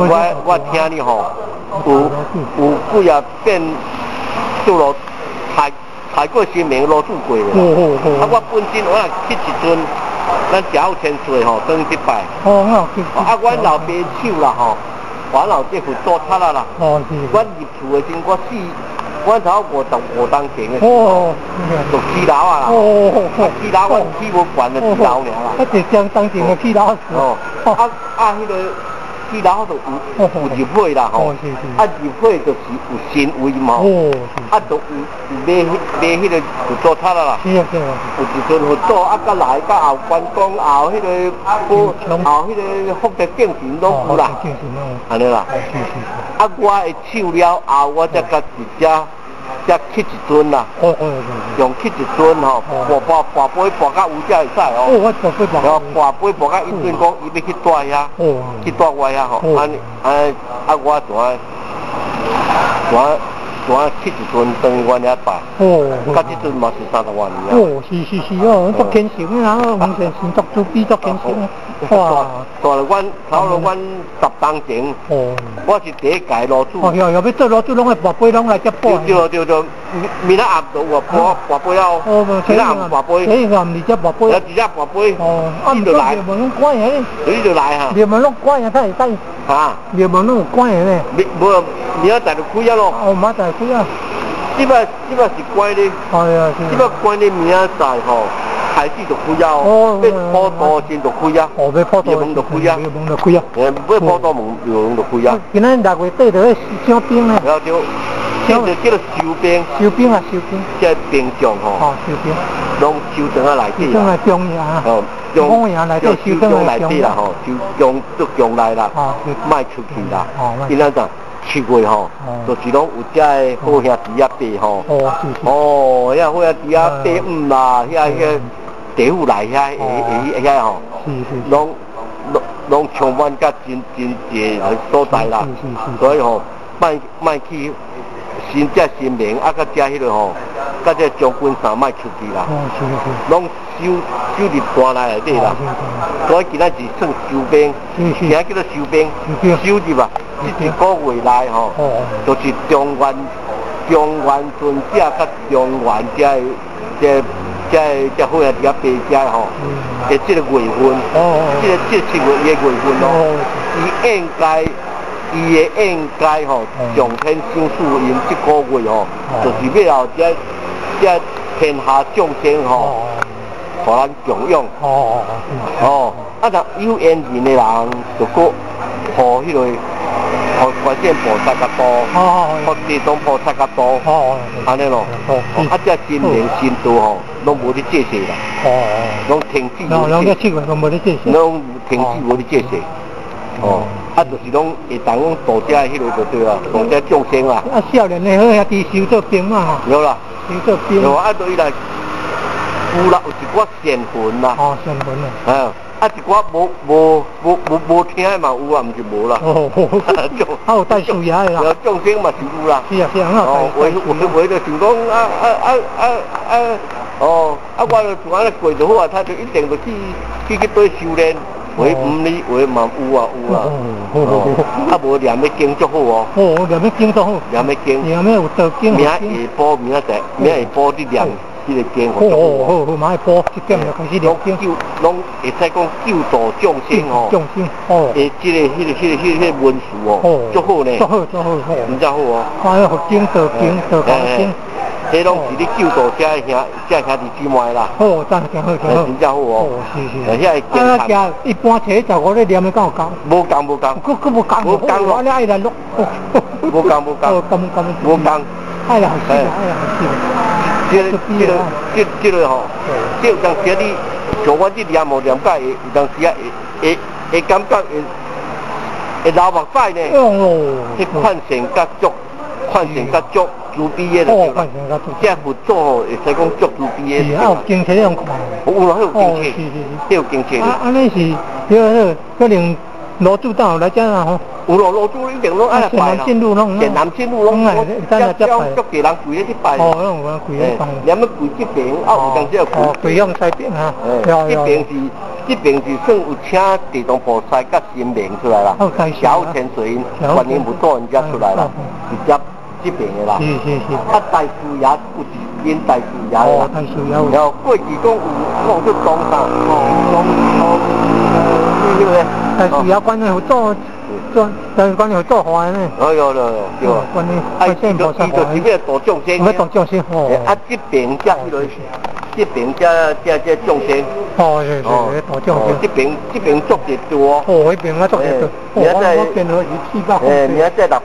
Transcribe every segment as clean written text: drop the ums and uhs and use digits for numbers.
我聽你吼，有幾啊變做落抬過神明滷煮過啦。啊，我本身我若去一陣，咱食好千歲吼，轉去拜。啊，阮老爸手啦吼，阮老這佛祖塔啦啦。阮入厝的時陣，我四，阮頭55冬前的時就起樓啊啦。起樓阮起無懸就一樓爾啦。啊，就將當前的起樓。哦。啊啊，彼個起樓就有入伙啦吼。啊，入伙就是有神位嘛。啊，就有買買彼個佛祖塔啦。有一尊佛祖啊，佮來佮後關公後彼個後彼個福德正神攏有啦。按呢啦。啊，我的手了後，我才佮直接才起一尊啦。用起一尊吼，跋跋跋杯跋到有才會使哦。然後跋杯跋到伊陣講，伊欲去蹛遐，去蹛我遐吼，按呢按啊，我就愛就愛就愛起一尊轉去阮遐拜。到這陣嘛是30外年啊。哦，是是是哦，足虔誠啊，黃先生足慈悲足虔誠。哇！大了，阮差不多阮10冬前，我是第一屆滷煮。哦，要要做滷煮，攏愛跋杯，攏來接跋。對對對，明仔暗就有啊，跋跋杯哦。明仔暗跋杯。這個毋是只跋杯。啊，直接跋杯。哦，啊，你就來。廟門攏關的。你就來哈。廟門攏關的，才會使。哈？廟門攏有關的呢。無，明仔載就開啊咯。哦，明仔載開啊。這擺這擺是關咧。哎呀，這擺關咧明仔載吼。開始就開啊！哦，欲普渡時就開啊！哦，欲普渡廟門就開啊！廟門就開啊！欲普渡門廟門就開啊！今仔6月底就咧上冰咧。了就，這個叫做收兵。收兵啊，收兵。這兵將吼。哦，收兵。攏收轉仔內底啦。轉來中營啊。哦，中營內底收轉內底啦吼，收中做宮內啦，莫出去啦。今仔載7月吼，就是攏有遮个好兄弟仔伯吼。哦，遐好兄弟仔伯姆啦，遐遐。地府來遐，會遐吼，攏攏攏充滿甲真真濟所在啦，所以吼，莫莫去新遮神明啊，佮遮彼個吼，佮這將軍衫莫出去啦，攏收收入大內內底啦。所以今仔是算收兵，今仔叫做收兵，收入啊，這一個月內吼，就是中元中元尊者佮中元遮這。這這好兄弟仔伯遮吼，的這個月份，這個這7月的月份咯，伊應該，伊的應該吼，上天賞賜𪜶這個月吼，就是欲予這這天下眾生吼，予咱供養。哦，啊，若有緣人的人，就閣予彼個。予觀世音菩薩較多，予地藏菩薩較多，按呢咯。啊，這神明神道吼，攏無咧祭祀啦，攏停止。攏這7月攏無咧祭祀。攏停止無咧祭祀。哦，啊，就是攏會當講度這彼個就對啦，度這眾生啦。啊，少年的好兄弟收做兵嘛。有啦。收做兵。有啊，就伊來有啦，有一寡善魂啦。哦，善魂啊。嗯。啊，一寡無無無無無聽的嘛有啊，毋是無啦。哦，啊有帶樹葉的啦。眾生嘛是有啦。是啊是啊，哦，有有有就想講啊啊啊啊啊，哦，啊我就像按呢過就好啊，他就一定就去去去佗修煉，有的毋哩，有的嘛有啊有啊。哦，啊無念的經足好哦。哦，念的經足好。念的經。念的有道經。明仔下晡，明仔載，明仔下晡你念。這個經好好好，嘛愛補一點就開始念經，救攏會使講救度眾生吼。眾生哦。欸，這個、彼個、彼個、彼個文殊哦，足好呢。足好，足好，真正好哦。啊，佛經、道經、道經，彼攏是咧救度遮兄、遮兄弟姊妹啦。好，真真好，真好。真正好哦。是是。遐個啊，一般初十五咧念的敢有仝？無仝無仝。閣閣無仝。無仝我咧愛來錄。無仝無仝。無仝。愛來學習，愛來學習。這個、這個、這、這個吼，這有當時你像我這念吼念甲會，有當時啊會會會感覺會會流目屎呢。哦。彼款善甲足，款善甲足慈悲的就對啦。這佛祖吼會使講足慈悲的。是啊，有經冊用看。有啦，彼有經冊，彼有經冊。啊，按呢是，對可能滷煮到來遮啦吼。有咯，滷煮一定攏愛來拜啦。善男信女攏，遮足濟人跪咧去拜。哦，攏有人跪咧拜。連欲跪這邊，啊有當時又跪。跪向西邊啊。這邊是，這這邊是算有請地藏菩薩佮神明出來啦，小潛水音，觀音菩薩人家出來啦，直接這邊的啦。是是是。啊，大樹爺有一間大樹爺啦。大樹爺。然後過去講有講出東啥，東東那個。大樹爺觀音佛祖做，但是觀音佛祖化的呢。哎呦呦呦，對啊。觀音，觀世音菩薩伊就是欲度眾生。欲度眾生哦。啊，這邊才彼個，這邊才這這眾生。哦，是是，度眾生。這邊這邊足一多。哦，彼邊我足一多。明仔我變好是400。欸，明仔600，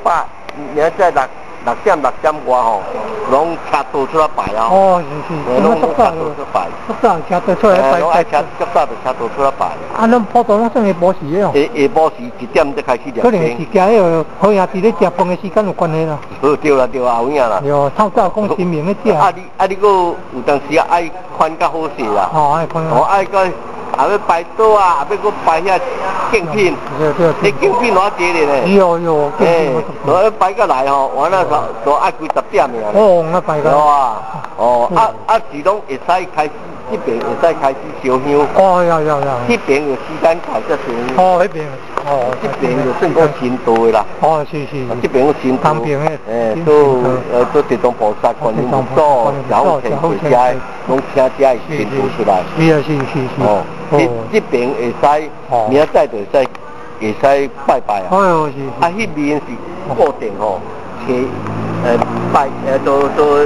明仔六六點六點外吼，攏車道出來擺啊。哦，是是，攏車道出來擺。足早車道出來擺。攏愛車足早就車道出來擺。啊，咱普渡攏算下晡時的哦。下下晡時1點才開始念。可能是驚彼個好兄弟咧食飯的時間有關係啦。哦，對啦對啦，有影啦。對，透早講神明咧食。啊你啊你閣有當時啊愛寬較好勢啦。哦，愛寬。哦，愛閣。啊欲擺桌啊，欲閣擺遐敬品，彼敬品偌濟咧呢？有有，欸，我擺過來吼，完了就愛幾十點的。哦，我擺過。哇，哦，啊啊是攏會使開始，這邊會使開始燒香。哦，有有有。彼邊有時間開始燒香。哦，彼邊，哦，這邊就算講真多的啦。哦，是是。這邊有真多。欸，都都地藏菩薩、觀音菩薩、然後天水遮，攏請遮的神佛出來。是啊，是是是。哦。這這邊會使，明仔載就會使，會使拜拜啊。哦，是。啊，彼邊是固定吼，請拜都都都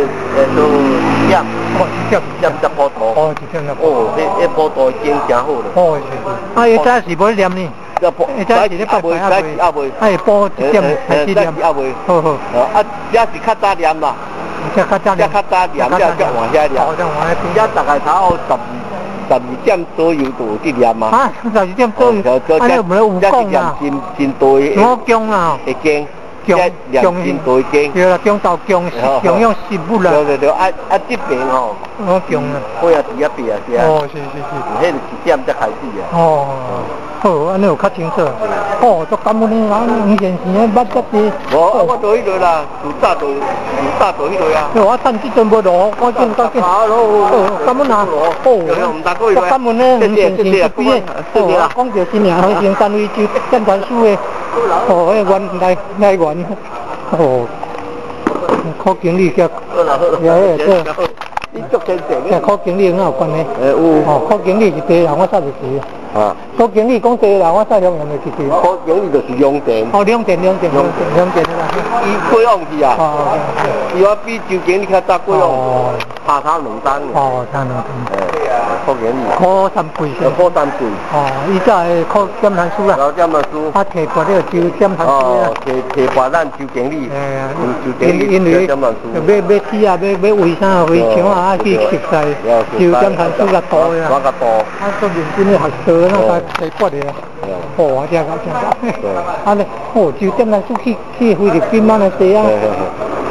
點，哦，一點，點只普渡。哦，一點只普渡。哦，彼普渡經誠好咧。哦，是是。啊，伊早是無念呢？早是咧拜拜啊未？啊，下晡一點開始念。啊未。好好。啊，這是較早念啦。這較早念。這較早念，這才換遐念。哦，這換遐這大概差不多12點左右就有佇念啊。啊，12點左右。啊，你毋有講啊？真真多的。我講啊。會經。供供真多經。對啦，供到供供養食物啦。對對對，啊啊，這邊吼。我供啊。好啊，佇遐變啊，是啊。哦，是是是。彼是1點才開始啊。哦，好，按呢有較清楚。哦，足感恩的，黃先生捌遮濟。無，我做彼落啦，自早就自早做彼落啊。我趁這陣無落雨，趕緊趕緊。哦，感恩啊！哦，足感恩的黃先生這邊的。哦，講著真名，和尚單位就監察署的。哦，彼個來來源。哦，柯經理叫，也迄個。你足虔誠。這柯經理敢有關係？欸，有。哦，柯經理是第一人，我煞袂記。啊。柯經理講第一人，我煞永遠袂記得。柯經理就是兩電。哦，兩電兩電兩電兩電啦。伊過往去啊。哦。伊話比周經理較早過往。哦。拍他兩單。哦，差兩單。欸，柯經理。柯三貴。柯三貴。哦，伊早會考檢察署啦。考檢察署。啊，提拔了周檢察署哦，提提拔咱周經理。欸。周經理。因為買買鐵啊，買買圍啥圍牆啊，去熟似周檢察署較多的啦。我較多。啊，做認真的學做，那才提拔的啦。哦，這個這個。啊咧，哦，周檢察署去去菲律賓、馬來西亞、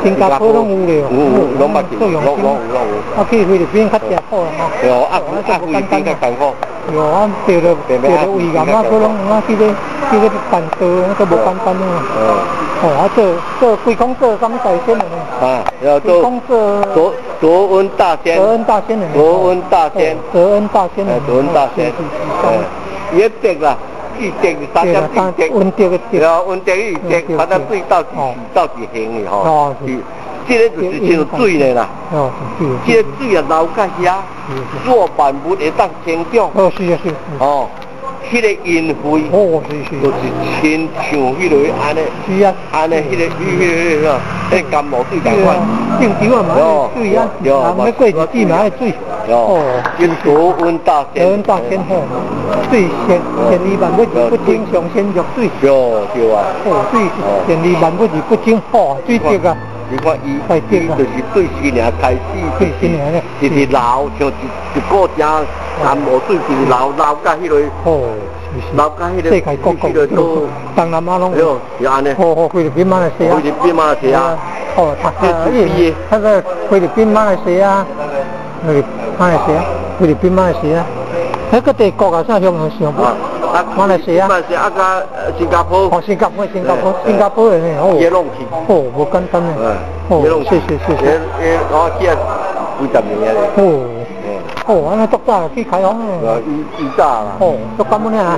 新加坡攏有咧。有有，攏捌去，攏攏有攏有。啊，去菲律賓較吃苦啦吼。對哦，啊啊，菲律賓較艱苦。對啊，著著著著胃癌啊，閣攏啊去咧去咧辦刀，閣無簡單啊。哦，啊做做規工做啥物大仙的呢？啊，要做。卓卓恩大仙。卓恩大仙的。卓恩大仙。卓恩大仙。卓恩大仙。伊个德啦，伊德三点水德。温德的德。对啊，温德伊德，反正水到是到是形的吼。哦，是。這個就是像水的啦。哦，是。這個水啊流到遐，若萬物會當成長。哦，是啊是。哦，彼個恩惠，哦，是是，就是親像彼個按呢，是啊，按呢，彼個彼個彼個甘露水仝款。正常啊嘛，水啊，人欲過日子嘛愛水。哦，叫卓恩大仙。卓恩大仙吼，水善善利萬物而不爭，上善若水。對對啊。哦，水善利萬物而不爭，吼，水質啊。你看伊，伊就是對新年開始，對新年咧，一直流，像一一股正甘露水，一直流流到彼個，哦，流到彼個，世界各國都東南亞攏有，是按呢。哦哦，菲律賓、馬來西亞。菲律賓、馬來西亞。哦，他他個菲律賓、馬來西亞，馬來西亞，菲律賓、馬來西亞，彼個地國啊，啥向上無？馬來西亞。馬來西亞佮新加坡。哦，新加坡，新加坡，新加坡的呢，哦。也攏去。哦，無簡單呢。哦，謝謝謝謝。我去啊幾十年啊。哦。哦，按呢足早去開放的。伊伊早啦。哦，足感恩啊。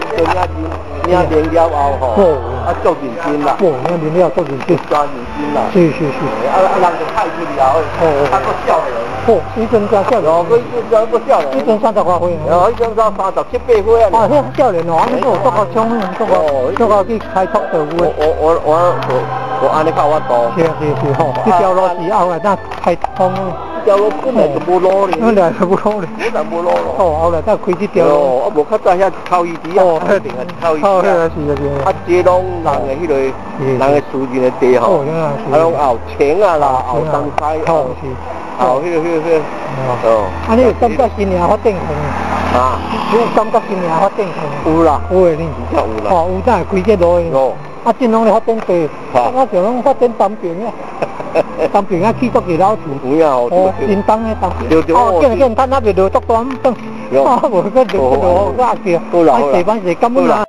領領了後吼，啊足認真啦。哦，領了足認真。真認真啦。是是是。啊啊，人就派去了，哦，啊閣少年。哦，彼陣真少年。哦，彼陣閣少年。彼陣三十外歲。哦，彼陣才三十七八歲啊。啊，彼少年哦，按呢閣有足夠衝，足夠足夠去開拓道路。我我我我我按呢較有法度。是是是吼，這條路是後來才開通。這條路本來就無路咧。本來就無路咧。本來無路咯。哦，後來才開這條路。哦，啊無較早遐口魚池啊，一定係口魚池啊。是啊是啊。啊，這攏人的彼個人的私人的地吼，啊攏後牆啊啦，後東西，哦是，後彼個彼個彼個。哦。啊，你有感覺新營發展去？啊。你有感覺新營發展去？有啦。有的呢。有啦。哦，有才會開這路的。哦。啊，這攏咧發展地，我想講發展東平啊，東平啊起足濟樓厝。有影哦。哦，新東的東。對對。哦，見見趁還袂落足大，等，啊，無閣落落落壓掉。好啦好啦。歹勢歹勢，感恩啊。